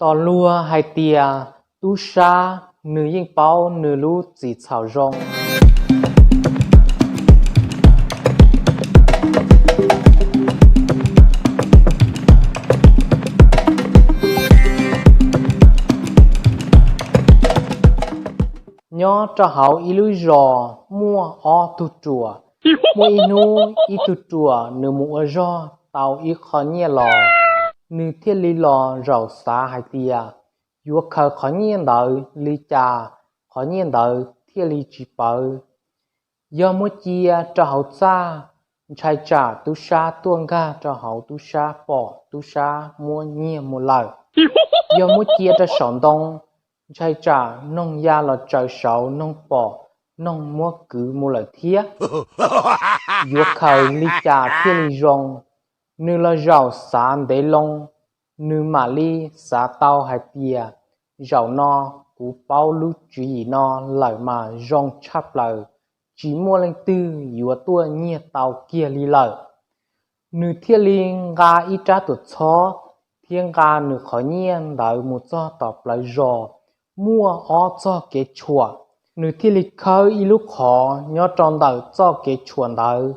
Tos luag hais tias tub sab nws yeej paub nws lub txim txhaum zoo. Nyob rau hauv ib lub zos muaj ob tug ruam. Muaj ib hnub ib tug ruam nws mus ua zog tau ib qho nyiaj los, nws thiaj li los zaum xav hais tias yuav khaws qhov nyiaj ntawd li cas qhov nyiaj ntawd thiaj li tsis pawv. Yog muab cia rau hauv txaj, ntshai tsam tub sab tuaj nkag rau hauv tub sab pom tub sab muab nyiaj mus lawm. Yog muab cia rau saum ntoo, ntshai tsam noog ya los tsaws saud noog pom, noog muab kwv mus lawm thiab. Yuav khaws li cas thiaj li zoo? Nws los zaum xav ntev loo, nws mam li xav tau hais tias zaum no kuv paub lub tswv yim no lawm mas zoo tshaj plaws, tsis muaj leej twg yuav tuaj nyiag tau kiag li lawm. Nws thiaj li nqa ib rab tuam txhob thiab nqa nws qhov nyiaj ntawd mus txog tom plawv zos muaj ob txoj kev tshuam. Nws thiaj li khawb ib lub qhov nyob rau ntawm txoj kev tshuam ntawd,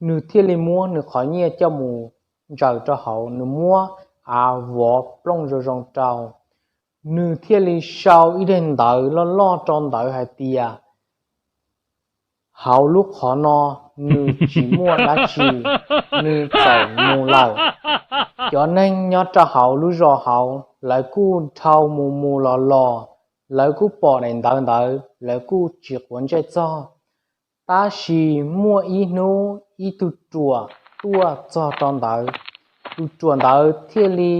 nws thiaj li muab nws qhov nyiaj coj mus ntsaws rau hauv, nws muab av vov plooj zoo zoo rau. Nws thiaj li sau ib daim ntawv loj loj rau ntawd hais tias hauv lub qhov no nws tsis muaj dab tsi, nws txawm mus lawm. Cov neeg nyob rau hauv lub zos hauv lawv kuj dhau mus mus los los, lawv kuj pom daim ntawv ntawd lawv kuj tsis quav ntsej txog. Tab sis muaj ib hnub ib tug ruam tuaj txog rau ntawd. Tus ruam ntawd thiaj li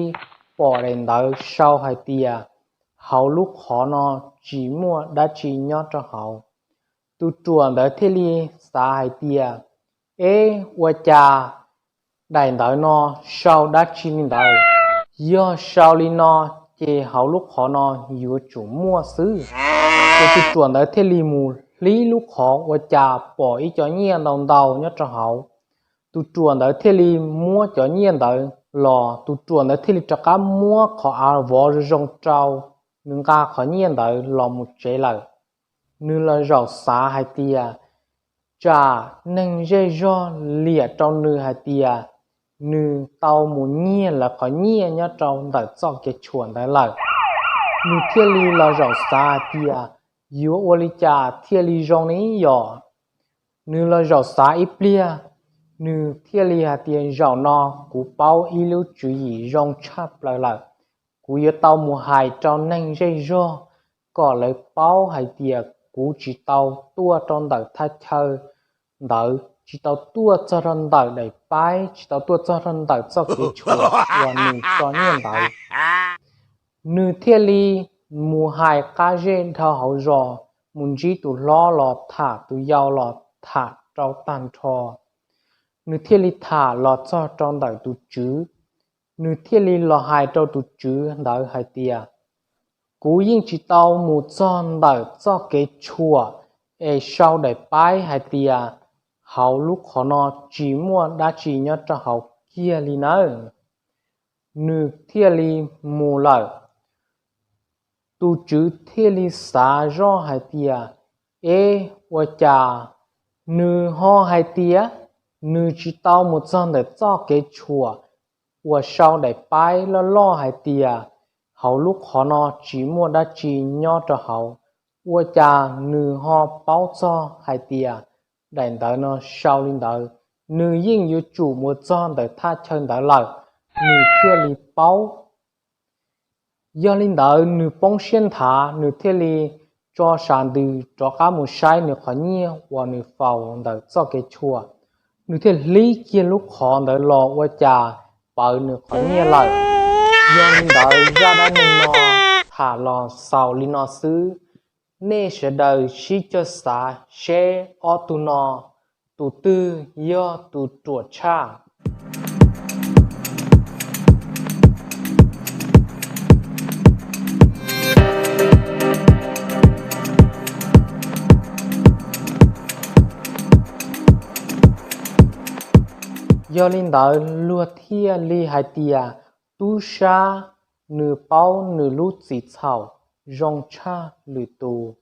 pom daim ntawv sau hais tias hauv lub qhov no tsis muaj dab tsi nyob rau hauv. Tus ruam ntawd thiaj li xav hais tias, eb, ua cas daim ntawv no sau dab tsi li ntawd? Yog sau li no ces hauv lub qhov no yuav tsum muaj xwb. Ces tus ruam ntawd thiaj li mus hlib lub qhov, ua cas pom ib cov nyiaj ntau ntau nyob rau hauv. Tus ruam ntawd thiaj li muab cov nyiaj ntawd los, tus ruam ntawd thiaj li rov qab muab qhov av vov zoo zoo rau, nws nqa qhov nyiaj ntawd los mus tsev lawm. Nws los zaum xav hais tias tsam neeg zej zog liam rau nws hais tias nws tau mus nyiag lawv qhov nyiaj nyob rau ntawm txoj kev tshuam ntawd lawm. Nws thiaj li los zaum xav hais tias yuav ua li cas thiaj li zoo ne yom? Nws los zaum xav ib pliag, nws thiaj li hais tias zaum no kuv paub ib lub tswv yim zoo tshaj plaws lawm. Kuv yuav tau mus hais rau neeg zej zog kom lawv paub hais tias kuv tsis tau tuaj rau ntawm thaj chaw ntawd, tsis tau tuaj txog rau ntawm daim paib, tsis tau tuaj txog rau ntawm txoj kev tshuam uas nws tso nyiaj ntawd. Nws thiaj li mus hais qab zej dhau hauv zos, mus ntsib tus hlob los tham, tus yau los tham rau tag nrho. Nws thiaj li tham los txog rau ntawm tus tswv. Nws thiaj li los hais rau tus tswv ntawd hais tias kuv yeej tsis tau mus txog ntawm txoj kev tshuam es sau daim paib hais tias hauv lub qhov no tsis muaj dab tsi nyob rau hauv kiag li nawb. Nws thiaj li mus lawm. Tus tswv thiaj li xav zoj hais tias, eb, ua cas nws ho hais tias nws tsis tau mus txog ntawm txoj kev tshuam uas sau daim paib loj loj hais tias hauv lub qhov no tsis muaj dab tsi nyob rau hauv? Ua cas nws ho paub txog hais tias daim ntawv no sau li ntawd? Nws yeej yuav tsum mus txog ntawm thaj chaw ntawd lawm, nws thiaj li paub. Yog li ntawd nws poob siab nthav, nws thiaj li tso sam ntws rov qab mus saib nws qhov nyiaj uas nws faus ntawm txoj kev tshuam. Nws thiaj hlib kiag lub qhov ntawd los ua cas pawv nws qhov nyiaj lawm. Yog li ntawd zaj dab neeg no tham los xaus li no xwb. Nej sawv daws sib cog xav seb ob tug no tus twg yog tus ruam tshaj. Yog li ntawd luag thiaj li hais tias tub sab Nws paub nws lub txim txhaum zoo tshaj lwm tus.